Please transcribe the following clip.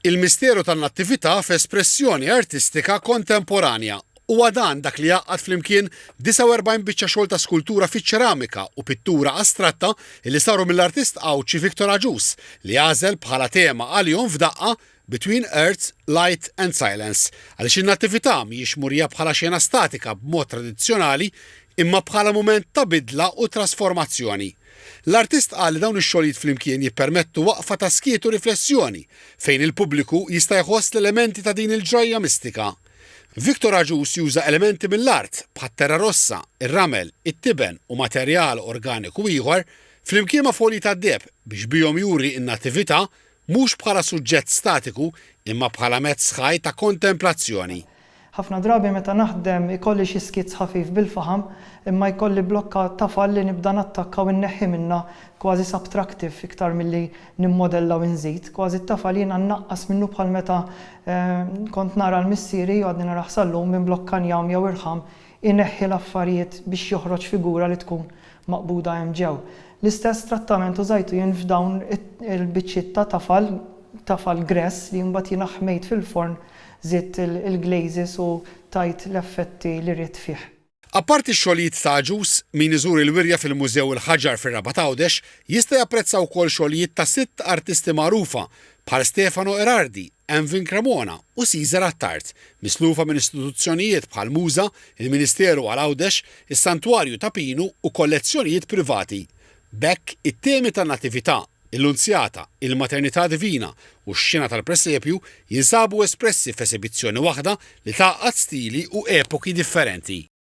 Il-misteru tan-nattività f'espressjoni artistika kontemporanja. Huwa dan dak li jgħaqqad flimkien 49 biċċa xogħol ta' skultura fiċ-ċeramika u pittura astratta li saru mill-artist Għawdxi Victor Agius li għażel bħala tema għalihom f'daqqa Between Earth, Light and Silence għaliex in-nattività mhijiex murija bħala xena statika b'mod tradizzjonali imma bħala mument ta' bidla u trasformazzjoni. L-artist qal li dawn ix-xogħlijiet flimkien jippermettu waqfa ta' skiet u riflessjoni fejn il-pubbliku jista' jħoss l-elementi ta' din il-ġrajja mistika. Victor Agius juża elementi mill-art, bħat-terra rossa, ir-ramel, it-tiben u materjal organiku ieħor, flimkien ma' folji tad-deheb biex bihom juri n-natività mhux bħala suġġett statiku imma bħala mezz ħaj ta' kontemplazzjoni. Ħafna drabi meta naħdem ikolli xi skizz ħafif bil-faħam imma jkolli blokka tafal li nibda nattakka u nneħħi minnha kważi subtractive iktar milli nimmodella u nżid. Kważi t-tafal jiena nnaqqas minnu bħal meta kont nara 'l missieri u għadni narah sal-lum minn blokka njam jew irħam ineħħi l-affarijiet biex joħroġ figura li tkun maqbuda hemm ġew. L-istess trattament użajtu jien f'dawn il-biċċiet ta' tafal, tafal gress li mbagħad jiena ħmejt fil-forn, żidt il-glazes u tajt l-effetti li ridt fih. Apparti x-xogħlijiet ta' Agius, min iżur il-wirja fil-Mużew Il-Ħaġar fir-Rabat Għawdex jista' japprezza wkoll xogħlijiet ta' sitt artisti magħrufa bħal Stefano Erardi, Emvin Cremona u Caesar Attard, mislufa minn istituzzjonijiet bħall-MUŻA, il-Ministeru għal Għawdex, is-Santwarju ta' Pinu u kollezzjonijiet privati. B'hekk, it-temi tan-Natività, il-Lunzjata, il-Maternità Divina u x-xena tal-presepju jinsabu espressi f'esebizzjoni waħda li tgħaqqad stili u epoki differenti.